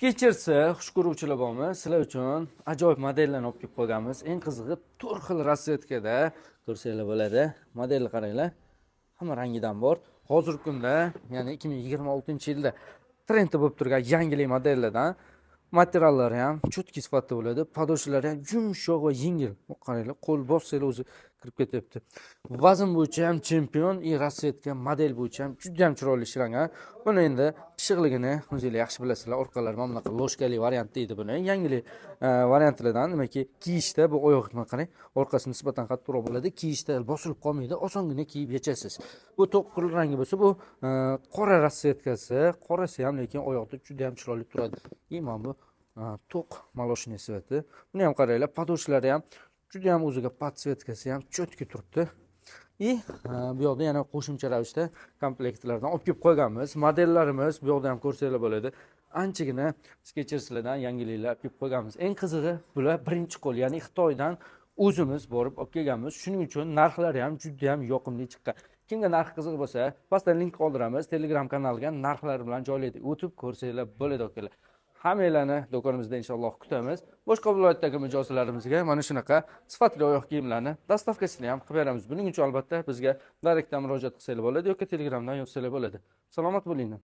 Skechers'i xush ko'ruvchilar bormi? Sizlar uchun ajoyib modellarni olib kelib qo'yganmiz. Eng qizig'i to'rt xil расцветка da ko'rsanglar bo'ladi. Modelni qaranglar. Hamma rangidan bor. Hozirgi kunda, ya'ni 2026-yilda trendda bo'lib turgan yangilik modellardan materiallari ham чёткий sifatda bo'ladi. Подошва lari ham yumshoq va yengil. Qaranglar, qo'l bossanglar o'zi kirib ketyapti. Vazn bo'yicha ham chempion, и расцветка model bo'yicha ham juda ham chiroyli ishlangan. Buni endi pishiqligini o'zinglar yaxshi bilasizlar. Orqalari mana bunaqa ложка li variant deydi buni. Yangilik variantlardan, demakki, kiyishda bu oyoq qarang, orqasi nisbatan qattiqroq bo'ladi. Kiyishda bosilib qolmaydi, osongina kiyib yechasiz. Bu to'q rangi bo'lsa, bu qora расцветка si, qorasi ham lekin oyoqda juda ham chiroyli turadi. И mana bu to'q молочный цвет i. Buni ham qaranglar, подошва lari ham juda ham o'ziga подсветка si ham чёткий turibdi. И bu yoqda yana qo'shimcha ravishda komplektlardan olib kelib qo'yganmiz. Modellarimiz bu yoqda ham ko'rsanglar bo'ladi. Anchagina Skecherslardan yangiliklar olib kelib qo'yganmiz. Eng qizig'i bular birinchi qo'l, ya'ni Xitoydan o'zimiz borib olib kelganmiz. Shuning uchun narxlari ham juda ham yoqimli chiqqan. Kimga narx qiziq bo'lsa, pastda link qoldiramiz. Telegram kanalga narxlar bilan joylaydik. O'tib ko'rsanglar bo'ladi akalar. Hammanglarni do'konimizda inshaalloh kutamiz. Boshqa viloyatdagi mijozlarimizga mana shunaqa sifatli oyoq kiyimlarni доставка sini ham qilib beramiz. Buning uchun albatta bizga direktdan murojaat qilsanglar bo'ladi yoki Telegramdan yozsanglar bo'ladi. Salomat bo'linglar.